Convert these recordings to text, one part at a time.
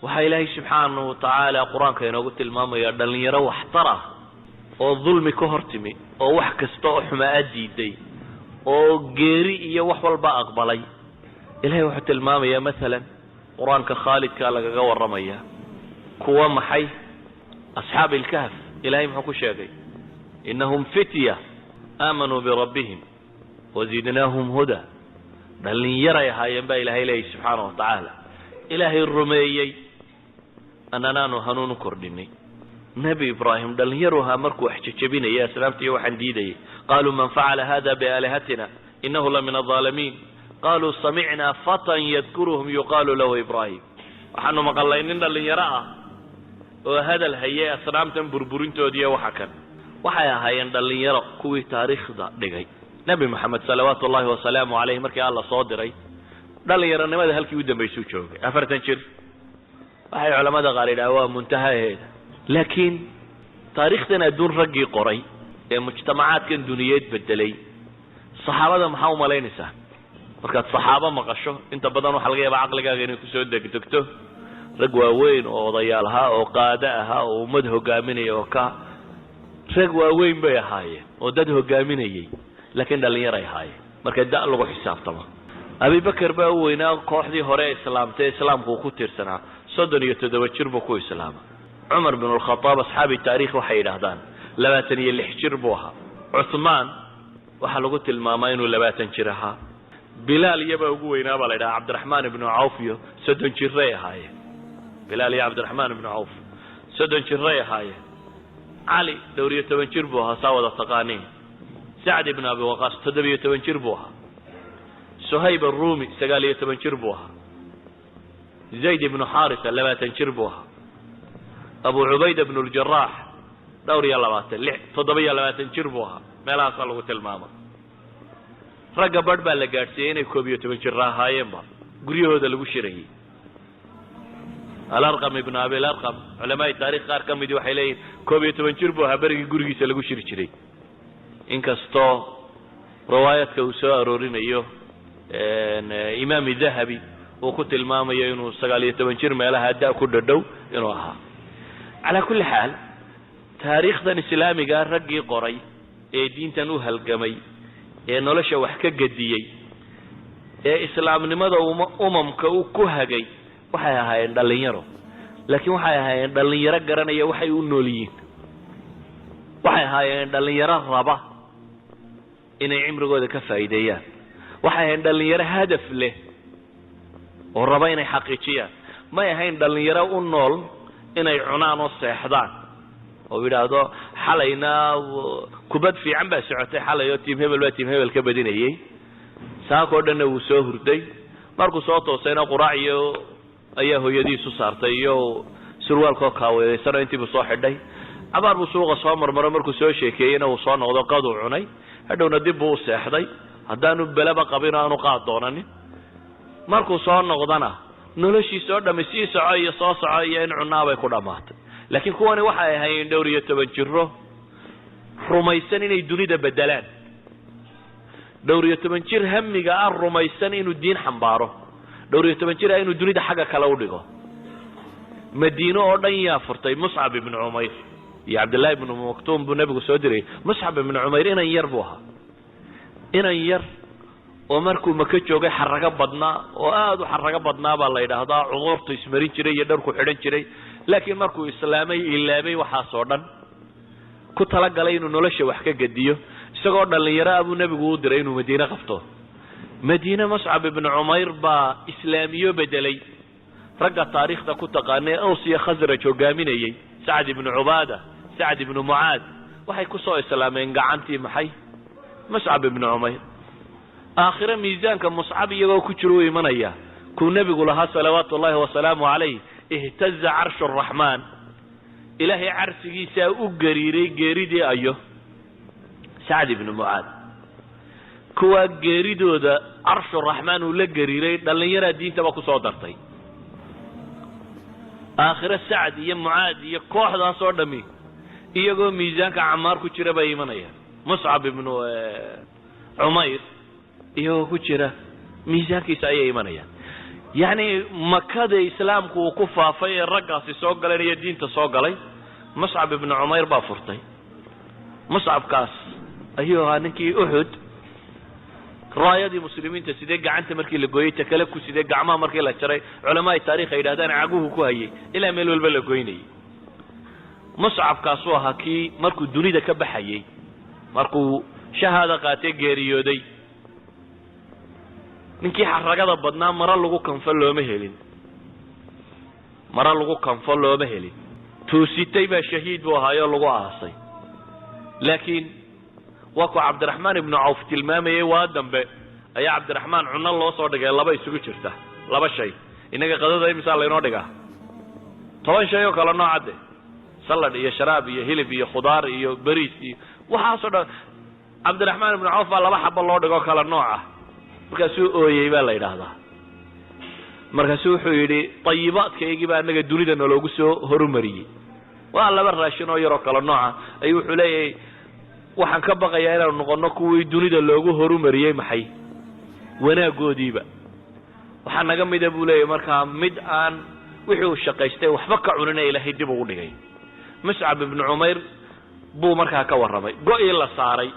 Waxaa Ilaahay subxaanahu watacaala Qur-aanka inoogu tilmaamaya dhallinyaro waxtar ah oo dulmi ka hor timi, oo wax kasta oo xumaa diiday, oo geeri iyo wax walba aqbalay. Ilahay wuxuu tilmaamayaa masalan Qur-aanka khaalidkaa lagaga warramaya kuwa maxay? Asxaabi ilkahf. Ilahay muxuu ku sheegay? Inahum fitya aamanuu birabbihim wazidnaahum huda. Dhallinyaray ahaayeen baa Ilahay leeyahy subxaana wa tacaala, Ilaahay rumeeyey, annanaanu hanuun u kordhinay. Nebi Ibraahim dhallinyaru ahaa markuu wax jejebinayay asnaamta iyo waxaan diidayay. Qaluu man facala hada biaalihatina inahu la min alظaalimiin. Qaluu samicnaa fatan yadkuruhum yuqaalu lahu Ibraahim. Waxaanu maqalnay nin dhallinyaro ah oo hadal hayay asnaamtan burburintoodiiyo waxa kan. Waxay ahaayeen dhallinyaro kuwii taariikhda dhigay. Nebi Moxamed salawaatu ullahi wasalaamu caleyh markii Alla soo diray, dhallinyaronimada halkii u dambaysuu joogay, 40 jir. Waxay culamada qaar yidhaha waa muntahaheeda. Laakiin taariikhdan adduun raggii qoray ee mujtamacaadkan duniyeed bedelay, saxaabada maxaa umalaynaysaa? Markaad saxaabo maqasho, inta badan waxaa laga yaabaa caqligaaga inay kusoo degdegto rag waaweyn oo odayaal ahaa oo qaado ahaa oo ummad hogaaminaya, oo ka rag waaweyn bay ahaayeen oo dad hogaaminayay, laakiin dhallinyaray ahaayeen marka da lagu xisaabtamo. Abibakar baa u weynaa kooxdii hore islaamtay, islaamku uu ku tiirsanaa, 37 jir buu ku islaama. Cumar bin Lkhadaab, asxaabi taarikh waxay yidhaahdaan 26 jir buu ahaa. Cuthmaan waxaa lagu tilmaamaa inuu 20 jir ahaa. Bilaal iyabaa ugu weynaa baa la yidhaha, Cabdiraxmaan ibnu Cawf iyo 30 jiray ahaayeen. Bilaal iyo Cabdiraxmaan ibnu Cawf 30 jiray ahaayeen. Cali dhowr iyo toban jir buu ahaa, saa wada taqaaniin. Sacd ibnu Abi Waqaas 17 jir buu ahaa. Suhayb Arumi 19 jir buu ahaa. Zayd ibnu Xarisa 20 jir buu ahaa. Abu Cubayda bnu Ljaraax dhowr iyo labaatan, lix, 27 jir buu ahaa, meelahaasaa lagu tilmaama. Ragga badh baa la gaadhsiiyey inay 11 jira ahaayeenba guryahooda lagu shirayay. Alarqam ibnu Abilarqam, culamaai taarikh qaar ka midii waxay leeyihin 11 jir buu ahaa berigii gurigiisa lagu shiri jiray, inkastoo riwaayaadka uu soo aroorinayo Imaam Dahabi uu ku tilmaamayo inuu 19 jir meelaha da ku dhadhow inuu ahaa. Calaa kulli xaal, taariikhdan islaamigaa raggii qoray ee diintan u halgamay ee nolosha wax ka gediyey ee islaamnimada umamka u ku hagay waxay ahaayeen dhallinyaro, laakiin waxay ahaayeen dhallinyaro garanaya waxay u nool yihiin. Waxay ahaayeen dhallinyaro raba inay cimrigooda ka faa'iideeyaan. Waxay ahayn dhallinyaro hadaf leh oo raba inay xaqiijiyaan. May ahayn dhallinyaro u nool inay cunaan oo seexdaan oo yidhaahdo xalayna kubad fiican baa socotay xalay oo team hebel baa team hebel ka badinayay, saakoo dhanna wuu soo hurday, markuu soo toosayna quraac iyo ayaa hooyadiisu saartay iyo surwaalkoo kaaweedaysano intiibuu soo xidhay, cabaar buu suuqa soo marmaro, markuu soo sheekeeyeyna uu soo noqdo, qaduu cunay, hadhowna dib buu u seexday haddaanu beleba qabin oo aanu qaad doonanin. Markuu soo noqdana noloshiisa oo dhami sii soco iyo soo soco iyo in cunaabay ku dhammaatay. Laakiin kuwani waxay ahaayeen dhowr iyo toban jiro rumaysan inay dunida bedelaan, dhowr iyo toban jir hamiga ah rumaysan inuu diin xambaaro, dhowr iyo toban jir ah inuu dunida xagga kale u dhigo. Madiino oo dhan yaa furtay? Muscab ibnu Cumayr iyo Cabdillahi ibnu Maktuum buu nebigu soo diray. Muscab ibnu Cumayr inan yar buu ahaa, inan yar oo markuu Maka joogay xarago badnaa oo aada u xarago badnaa baa la yidhaahdaa, cudurtu ismarin jiray iyo dharku xidhan jiray, laakiin markuu islaamay ilaabay waxaas oo dhan, ku talagalay inuu nolosha wax ka gediyo. Isagoo dhallinyaro ah buu nebigu u diray inuu Madiine qabto. Madiine Muscab ibnu Cumayr baa islaamiyo bedelay. Ragga taariikhda ku taqaanay Aws iyo Khasraj hogaaminayey, Sacd ibnu Cubaada, Sacd ibnu Mucaad, waxay kusoo islaameen gacantii maxay? Muscab ibnu Cumayr. Aakhire miisaanka Muscab iyagoo ku jiro u imanaya kuu nebigu lahaa salawaatu ullahi wasalaamu calayh: ihtaza carshu araxmaan, Ilaahay carsigiisaa u gariiray geeridii ayo Sacd ibnu Mucaad. Kuwaa geeridooda carshuraxmaan uu la gariiray dhallinyaraa diintaba kusoo dartay. Aakhire Sacd iyo Mucaad iyo kooxdaas oo dhami iyagoo miisaanka Camaar ku jira bay imanayaan, Muscab ibnu Cumayr iyagoo ku jira miisaankiisa ayay imanayaan. Yacni Makada Islaamku uu ku faafay ee raggaasi soo galeen iyo diinta soo galay, Muscab ibnu Cumayr baa furtay. Muscabkaas ayuu ahaa ninkii Uxud raayadii muslimiinta sidee gacanta markii la gooyey, ta kale ku sidee gacmaha markii la jaray, culamaai taarikh ay yidhahdaan caguhu ku hayay ilaa meel walba la goynayay. Muscabkaasuu ahaa kii markuu dunida ka baxayey, markuu shahaada qaatee geeriyooday, ninkii xaragada badnaa maro lagu kanfo looma helin, maro lagu kanfo looma helin, tuusitay baa shahiid buu ahaayoo lagu aasay. Laakiin waa ku Cabdiraxmaan ibnu Cawf tilmaamayay, waa dambe ayaa Cabdiraxmaan cunno loo soo dhigay laba isugu jirta, laba shay. Innaga qadada imisaa laynoo dhigaa? 10 shay oo kale noocadde, salad iyo sharaab iyo hilib iyo khudaar iyo beriis iyo waxaasoo dhan. Cabdiraxmaan ibnu Cawf baa laba xabo loo dhigoo kala nooca. Markaasuu ooyey baa la yidhaahdaa. Markaasuu wuxuu yidhi tayibaadkaygii baa annaga dunida naloogu soo horumariyey, waa laba raashin oo yaroo kala nooca. Ayuu wuxuu leeyahay waxaan ka baqayaa inaanu noqono kuwii dunida loogu horumariyey maxay wanaagoodiiba. Waxaa naga mida buu leeyahy markaa mid aan wixii uu shaqaystay waxba ka cunina Ilaahay dib ugu dhigay. Muscab ibnu Cumayr buu markaa ka warramay go-ii la saaray.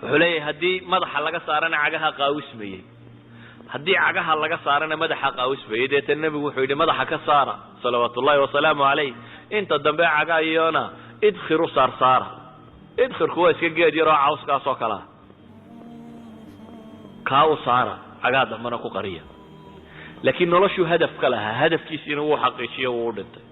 Wuxuu leeyahay haddii madaxa laga saarana cagaha qaawismayey, haddii cagaha laga saarana madaxa qaawismayey. Deetana nebigu wuxuu yidhi madaxa ka saara salawaatu ullahi wasalaamu calayh, inta dambe caga iyona idkhiru saarsaara. Idkhirku waa iska geed yaroo cawskaas oo kalea, kaa u saara, cagaha dambena ku qariya. Laakiin noloshuu hadaf ka lahaa, hadafkiisiina wuu xaqiijiyo, wuu u dhintay.